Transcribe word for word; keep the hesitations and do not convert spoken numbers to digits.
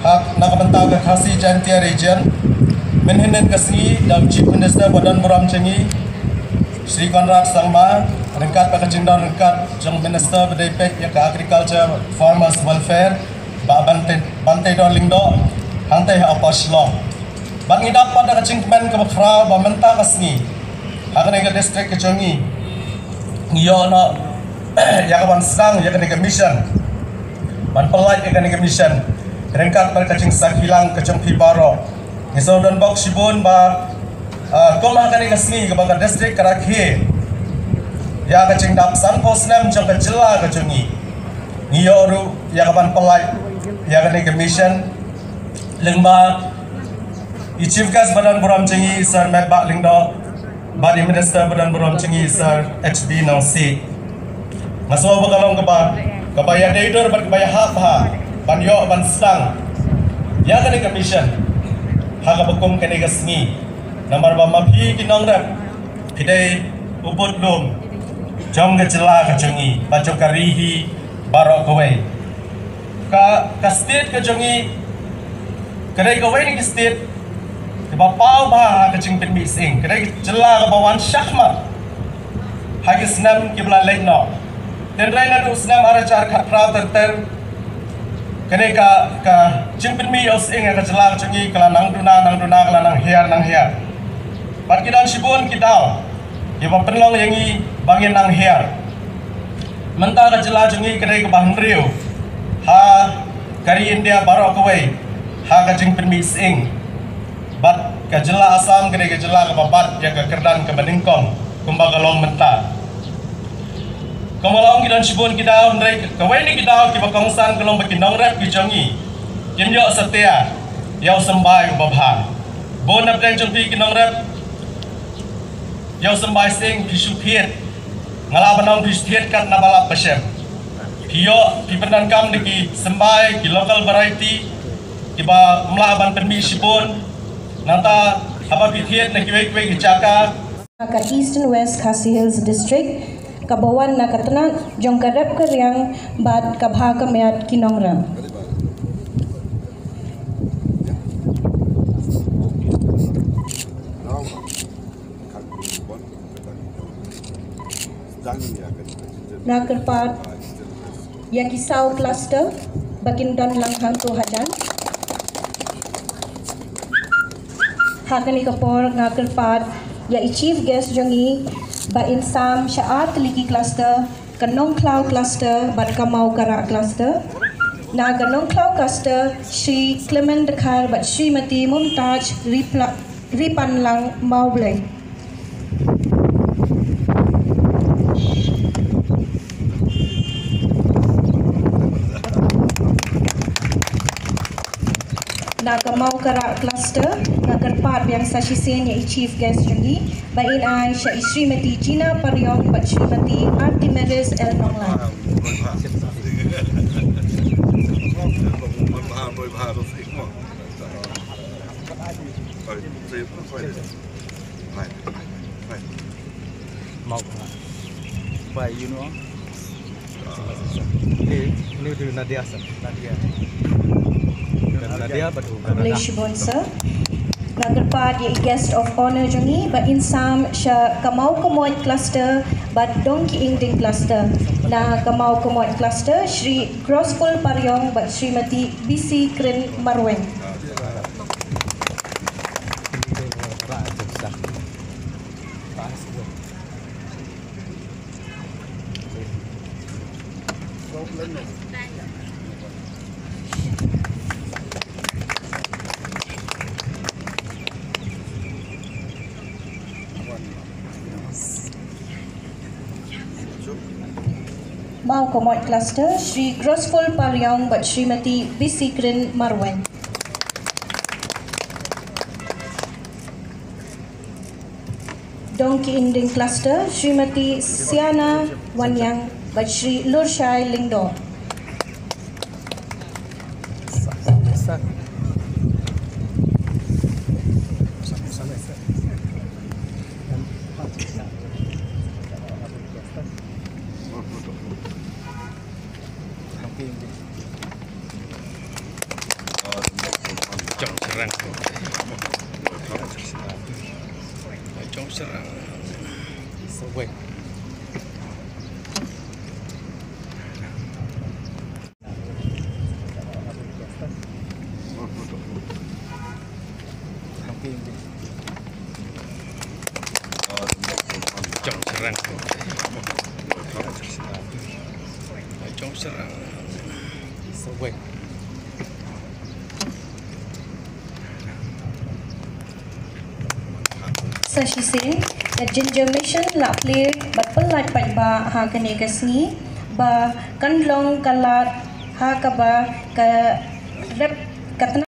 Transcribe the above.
Ha, na ka bynta ka Khasi Jaintia Region, mynhynnin ka sngi da u Chief Minister ba don burom jong ngi, Shri Conrad Sangma, ryngkat bad ka jingdon ryngkat jong u Minister ba dei peit ïa ka Agriculture Farmers Welfare, Bah Bante, Banteidor Lyngdoh, hangtei ha Upper Shillong. Bad ngi dap pat da ka jingkmen kaba khraw ba mynta ka sngi, ha kane ka district ka jong ngi, ngi ïoh noh ïa ka ban sdang ïa kane ka mission, ban pyllait ïa kane ka mission ryngkat bad ka jingsakhi lang ka jong phi baroh. Ngi sngewdon bok shibun ba, ah, kum ha kane ka sngi kaba ka district ka rakhe ïa ka jingdap sanphew snem jong ka jylla ka jong ngi, ngi ïoh ruh ïa ka ban pyllait ïa kane ka mission. Lyngba i Chief Guest ba don burom jong ngi, Sir Metbah Lyngdoh, bad i Minister ba don burom jong ngi, Sir H B Nongsiej. Nga sngew ba ka long kaba, kaba ïadei dur bad kaba ïahap bha ban ïoh ban sdang ïa kane ka mission ha kaba kum kane ka sngi. Namar ba ma phi ki nongrep, phi dei u budlum jong ka jylla ka jong ngi bad jong ka ri hi baroh kawei. Ka, ka state ka jong ngi ka dei kawei na ki state kaba paw bha ha ka jingpynmih sying. Ka dei ka jylla kaba wan shakmat ha ki snem kiba la leit noh. Hynrei naduh snem ar hajar khatphra ter ter, kane ka, ka jingpynmih ïa u sying ha ka jylla ka jong ngi ka la nang duna, nang duna, ka la nang hiar, nang hiar. Bad ki don shibun ki daw kiba pynlong ïa ngi ba ngin nang hiar. Mynta ka jylla jong ngi ka dei kaba hynriew ha ka ri India baroh kawei ha ka jingpynmih sying. Bad ka jylla Assam ka dei ka jylla kaba bat ïa ka kyrdan kaba nyngkong kumba ka long mynta. Kumba la ong, ki don shibun ki daw, hynrei kawei na ki daw kiba kongsan ka long ba ki nongrep ki jong ngi kim ïoh satia ïa u symbai uba bha. Bun na pdeng jong phi ki nongrep, ïa u symbai sying phi shu thied. Nga lah ban ong phi shu thied kat na ba lap ba shem. Phi ïoh, phi pyndonkam da ki symbai, ki local variety kiba ym lah ban pynmih shibun. Nangta haba phi thied na kiwei kiwei ki jaka, ka Eastern West Khasi Hills District, kaba wan na ka tnat jong ka rep ka riang bad ka bha ka miat ki nongrep. Nga kyrpad ïa ki saw cluster ba kin don lang hangto hajan. Ha kane ka por nga kyrpad ïa i chief guest jong ngi ba in sam sha ar tylli ki cluster, ka Nongkhlaw cluster bad ka Mawkara cluster. Na ka Nongkhlaw cluster, Shri Clement Dkhar bad Shrimati Mumtaj Ripla-, Ripanlang Mawblei. Na ka Mawkara cluster, nga kyrpad biang sa shisien ïa i chief guest jong ngi, ba in ai sha i Shrimati Gina Pariong bad Shrimati Artimeris L Nonglait. Mau kena. Bai, you know. Ni, ni tu Nadia sir. Nadia. Nadia bad u Canada. Khublei shibun sir. Nga kyrpad ïa i guest of honor jong ngi ba in sam sha ka Mawkamoit cluster bad Dongkiingding cluster. Na ka Mawkamoit cluster, Shri Crossful Pariong bad Shrimati B C Krin Marweng. Mawkamoit cluster, Shri Crossful Pariong bad Shrimati B C Krin Marweng. Dongkiingding cluster, Shrimati Siana Wanyang bad Shri Lurshai Lyngdoh. Jong Srang. Jong Srang. Jong Srang. Sa shisien, ka Ginger Mission la plie bad pyllait paidbah ha kane ka sngi, ba kan long ka lad ha kaba ka rep ka